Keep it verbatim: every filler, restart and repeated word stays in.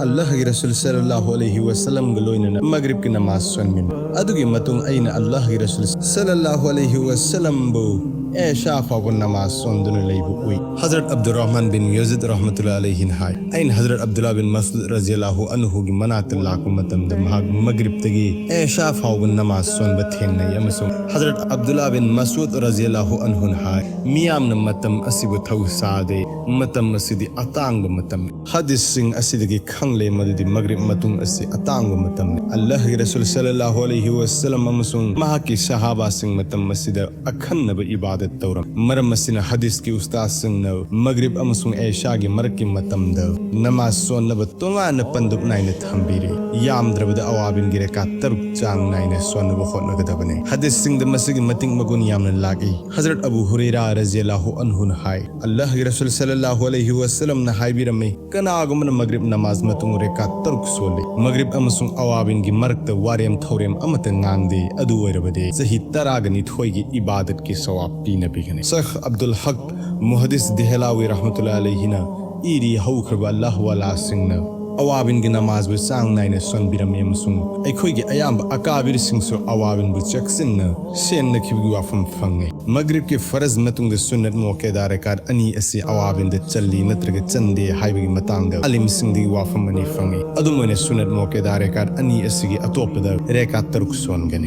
ꯑꯜꯂꯥꯍꯒꯤ ꯔꯁꯨꯜ ꯁꯜꯂꯜꯂꯥꯍꯨ ꯑꯂꯩꯍꯤ ꯋꯁꯜꯂꯝꯒ ꯂꯣꯏꯅꯅ ꯃꯒ꯭ꯔꯤꯕꯀꯤ ꯅꯃꯥꯖ ꯁꯣꯟꯃꯤꯟꯅꯩ꯫ ꯑꯗꯨꯒꯤ ꯃꯇꯨꯡ ꯑꯩꯅ ꯑꯜꯂꯥꯍꯒꯤ ꯔꯁꯨꯜ ꯁꯜꯂꯜꯂꯥꯍꯨ ꯑꯂꯩꯍꯤ ꯋꯁꯜꯂꯝꯕꯨ ꯑꯦꯁꯥ ꯐꯥꯎꯕ ꯅꯃꯥꯖ ꯁꯣꯟꯗꯨꯅ ꯂꯩꯕ ꯎꯏ꯫ ꯍꯖꯔꯠ ꯑꯕꯗꯨꯔꯔꯍꯃꯥꯟ ꯕꯤꯟ ꯌꯖꯤꯗ ꯔꯍꯃꯇꯨꯜꯂꯥꯍꯤ ꯑꯂꯩꯍꯤꯅ ꯍꯥꯏ, ꯑꯩꯅ ꯍꯖꯔꯠ ꯑꯕꯗꯨꯜꯂꯥ ꯕꯤꯟ ꯃꯁꯎꯗ ꯔꯖꯤꯌꯜꯂꯥꯍꯨ ꯑꯟꯍꯨꯒꯤ ꯃꯅꯥꯛꯇ ꯂꯥꯛꯄ ꯃꯇꯝꯗ ꯃꯍꯥꯛ ꯃꯒ꯭ꯔꯤꯕꯇꯒꯤ ꯑꯦꯁꯥ ꯐꯥꯎꯕ ꯅꯃꯥꯖ ꯁꯣꯟꯕ ꯊꯦꯡꯅꯩ, ꯑꯃꯁꯨꯡ ꯍꯖꯔꯠ ꯑꯕꯗꯨꯜꯂꯥ ꯕꯤꯟ ꯃꯁꯎꯗ ꯔꯖꯤꯌꯜꯂꯥꯍꯨ ꯑꯟꯍꯨꯅ ꯍꯥꯏ, ꯃꯤꯌꯥꯝꯅ ꯃꯇꯝ ꯑꯁꯤꯕꯨ ꯊꯧ ꯁꯥꯗꯦ, ꯃꯇꯝ ꯑꯁꯤꯗꯤ ꯑꯇꯥꯡꯕ ꯃꯇꯝꯅꯤ꯫ ꯍꯗꯤꯁꯁꯤꯡ ꯑꯁꯤꯗꯒꯤ ꯈꯪꯂꯦ ꯃꯗꯨꯗꯤ ꯃꯒ꯭ꯔꯤꯕ ꯃꯇꯨꯡ ꯑꯁꯤ ꯑꯇꯥꯡꯕ ꯃꯇꯝꯅꯤ꯫ ꯑꯜꯂꯥꯍꯒꯤ ꯔꯁꯨꯜ ꯁꯜꯂꯜꯂꯥꯍꯨ ꯑꯂꯩꯍꯤ ꯋꯁꯜꯂꯝ ꯑꯃꯁꯨꯡ ꯃꯍꯥꯛꯀꯤ ꯁꯍꯥꯕꯥꯁꯤꯡ ꯃꯇꯝ ꯑꯁꯤꯗ ꯑꯈꯟꯅꯕ ꯏꯕꯥꯗꯠ ꯇꯧꯔꯝꯃꯤ꯫ ꯃꯔꯝ ꯑꯁꯤꯅ ꯍꯗꯤꯁꯀꯤ ꯎꯁꯇꯥꯗꯁꯤꯡꯅ ꯃꯒ꯭ꯔꯤꯕ ꯑꯃꯁꯨꯡ ꯑꯦꯁꯥꯒꯤ ꯃꯔꯛꯀꯤ ꯃꯇꯝꯗ ꯅꯃꯥꯖ ꯁꯣꯟꯅꯕ ꯇꯣꯉꯥꯟꯅ ꯄꯟꯗꯨꯞ ꯅꯥꯏꯅ ꯊꯝꯕꯤꯔꯤ꯫ ꯌꯥꯝꯗ꯭ꯔꯕꯗ ꯑꯋꯥꯕꯤꯟꯒꯤ ꯔꯦꯀꯥꯠ ꯇꯔꯨꯛ ꯆꯥꯡ ꯅꯥꯏꯅ ꯁꯣꯟꯅꯕ ꯍꯣꯠꯅꯒꯗꯕꯅꯤ꯫ ꯍꯗꯤꯁꯁꯤꯡꯗ ꯃꯁꯤꯒꯤ ꯃꯇꯤꯛ ꯃꯒꯨꯟ ꯌꯥꯝꯅ ꯂꯥꯛꯏ꯫ ꯍꯖꯔꯠ ꯑꯕꯨ ꯍꯨꯔꯩꯔꯥ ꯔꯖꯤꯌꯜꯂꯥꯍꯨ ꯑꯟꯍꯨꯅ ꯍꯥꯏ, ꯑꯜꯂꯥꯍꯒꯤ ꯔꯁꯨꯜ ꯁꯜꯂꯜꯂꯥꯍꯨ ꯑꯂꯩꯍꯤ ꯋꯁꯜꯂꯝꯅ ꯍꯥꯏꯕꯤꯔꯝꯃꯤ, ꯀꯅꯥꯒꯨꯝꯕꯅ ꯃꯒ꯭ꯔꯤꯕ ꯅꯃꯥꯖ ꯃꯇꯨꯡ ꯔꯦꯀꯥꯠ ꯇꯔꯨꯛ ꯁꯣꯜꯂꯤ, ꯃꯒ꯭ꯔꯤꯕ ꯑꯃꯁꯨꯡ ꯑꯋꯥꯕꯤꯟꯒꯤ ꯃꯔꯛꯇ ꯋꯥꯔꯦꯝ ꯊꯧꯔꯦꯝ ꯑꯃꯠꯇ ꯉꯥꯡꯗꯦ, ꯑꯗꯨ ꯑꯣꯏꯔꯕꯗꯤ ꯆꯍꯤ ꯇꯔꯥꯒ ꯅꯤꯊꯣꯏꯒꯤ ꯏꯕꯥꯗꯠꯀꯤ ꯁꯋꯥꯕ ꯄꯤꯅꯕꯤꯒꯅꯤ꯫ ꯁꯦꯈ ꯑꯕꯗꯨꯜ ꯍꯛ ꯃꯨꯍꯗꯤꯁ ꯗꯦꯍꯂꯥꯋꯤ ꯔꯍꯃꯇꯨꯜꯂꯥꯍꯤ ꯑꯂꯩꯍꯤꯅ ꯏꯔꯤ, ꯍꯧꯈ꯭ꯔꯕ ꯑꯜꯂꯥꯍ ꯋꯥꯂꯥꯁꯤꯡꯅ ꯑꯋꯥꯕꯤꯟꯒꯤ ꯅꯃꯥꯖꯕꯨ ꯆꯥꯡ ꯅꯥꯏꯅ ꯁꯣꯟꯕꯤꯔꯝꯃꯤ ꯑꯃꯁꯨꯡ ꯑꯩꯈꯣꯏꯒꯤ ꯑꯌꯥꯝꯕ ꯑꯀꯥꯕꯤꯔꯁꯤꯡꯁꯨ ꯑꯋꯥꯕꯤꯟꯕꯨ ꯆꯦꯛꯁꯤꯟꯅ ꯁꯦꯟꯅꯈꯤꯕꯒꯤ ꯋꯥꯐꯝ ꯐꯪꯉꯤ꯫ ꯃꯒ꯭ꯔꯤꯕꯀꯤ ꯐꯔꯖ ꯃꯇꯨꯡꯗ ꯁꯨꯟꯅꯠ ꯃꯣꯀꯦꯗꯥ ꯔꯦꯀꯥꯠ ꯑꯅꯤ ꯑꯁꯤ ꯑꯋꯥꯕꯤꯟꯗ ꯆꯜꯂꯤ ꯅꯠꯇ꯭ꯔꯒ ꯆꯟꯗꯦ ꯍꯥꯏꯕꯒꯤ ꯃꯇꯥꯡꯗ ꯑꯥꯂꯤꯝꯁꯤꯡꯗꯒꯤ ꯋꯥꯐꯝ ꯑꯅꯤ ꯐꯪꯉꯤ꯫ ꯑꯗꯨꯝ ꯑꯣꯏꯅ ꯁꯨꯟꯅꯠ ꯃꯣꯀꯦꯗꯥ ꯔꯦꯀꯥꯠ ꯑꯅꯤ ꯑꯁꯤꯒꯤ ꯑꯇꯣꯞꯄꯗ ꯔꯦꯀꯥꯠ ꯇꯔꯨꯛ ꯁꯣꯟꯒꯅꯤ꯫